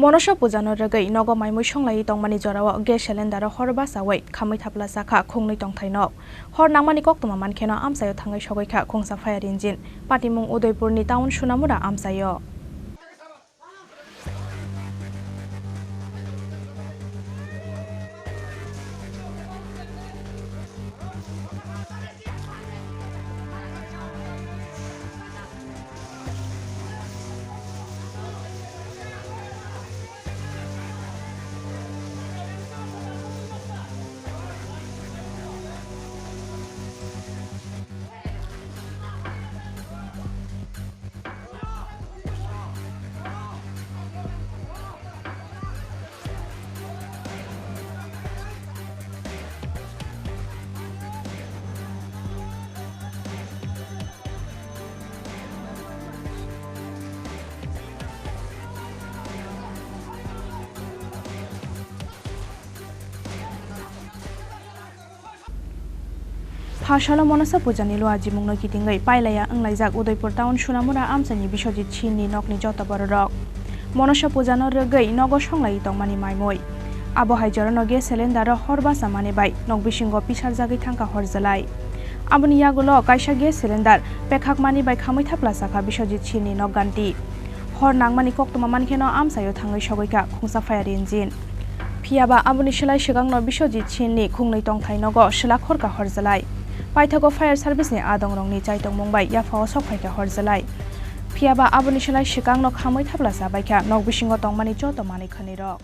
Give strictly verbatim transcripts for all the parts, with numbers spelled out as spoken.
Monosa puja no rwgwi nogo maimui songlaiwi tongmani jorao gas cylinder o hor bachawi khamwi thapla chakha khungnwi tongthai nok. Hor nangmani koktwma mankheno amchaio thangwi sogwi kha khungsa fire engine. Patimung Udaipur ni town Sunamura amchaio. Phasalo Monosa puja ni lua jimung no kitingwi pailaiya wnglaijak Udaipur town Sunamura amchaini Biswajit Sin ni nokni joto bororok. Monosa puja no rwgwi nogo songlaiwi tongmani maimui. Abo hai jorano gas cylinder o hor bachamani bai nok bisingo pisarjagwi thangkha hor jwlai. Aboni yagulo kaisa gas cylinder pekhakmani bai khamwi thapla chakha Biswajit Sin ni nok ganti. Hor nangmani koktwma mankheno amchaio thangwi sogwi kha khungsa fire engine. Phiyaba aboni slai swkangno Biswajit Sin ni khungnwi tongthai nogo swlak khorkha hor jwlai. Paithago fire service ni adongrokni chaitongmung bai yaphao sok phaikha hor jwlai. Phiyaba aboni slai swkangno khamwi thapla chabaikha nok bisingo tongmani joto manwi khwnwi rok.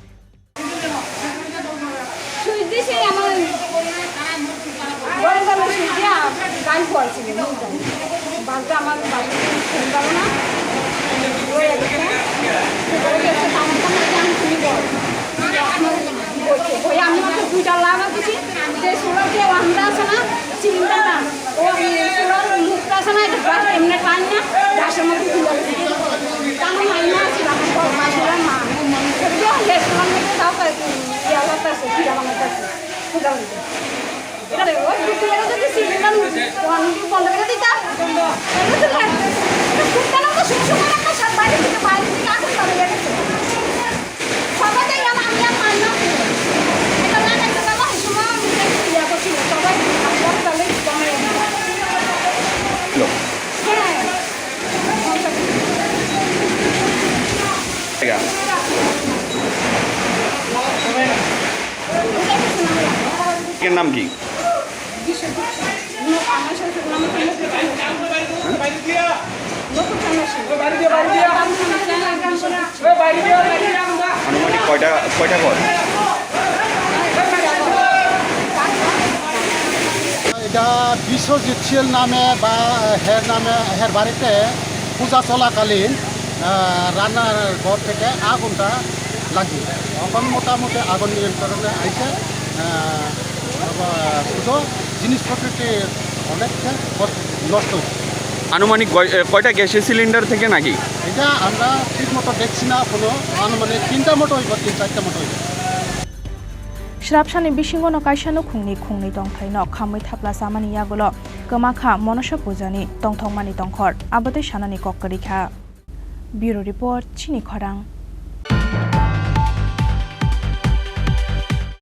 এর নাম কি? আনুমানিক কয়টা, কয়টা ঘর? এটা বিশ্বজিৎ শীল নামে বা হের নামে, হের বাড়িতে পূজা চলাকালীন, আহ, রান্নার ঘর থেকে আগুনটা লাগে। তখন মোটামুটি আগুন নিয়ন্ত্রণে আইসে, আহ, পুজো জিনিসপত্রটি অনেকটা ক্ষত-, নষ্ট হয়েছে। আনুমানিক কয়-, এ, কয়টা গ্যাসের সিলিন্ডার থেকে নাকি? এটা আমরা ঠিক মতো দেখছি না, কোনো আনুমানিক তিনটা মতো হইব, তিন চারটা মতো হইব। Srapsani bisingo no kaisa nukhungni khungnwi tongthai no khamwi thapla chamani yagulo kwmakha Monosa puja ni tongthokmani tongkhor, abo tei sanani kok kwrwi kha. Bureau Report, Chini Khorang.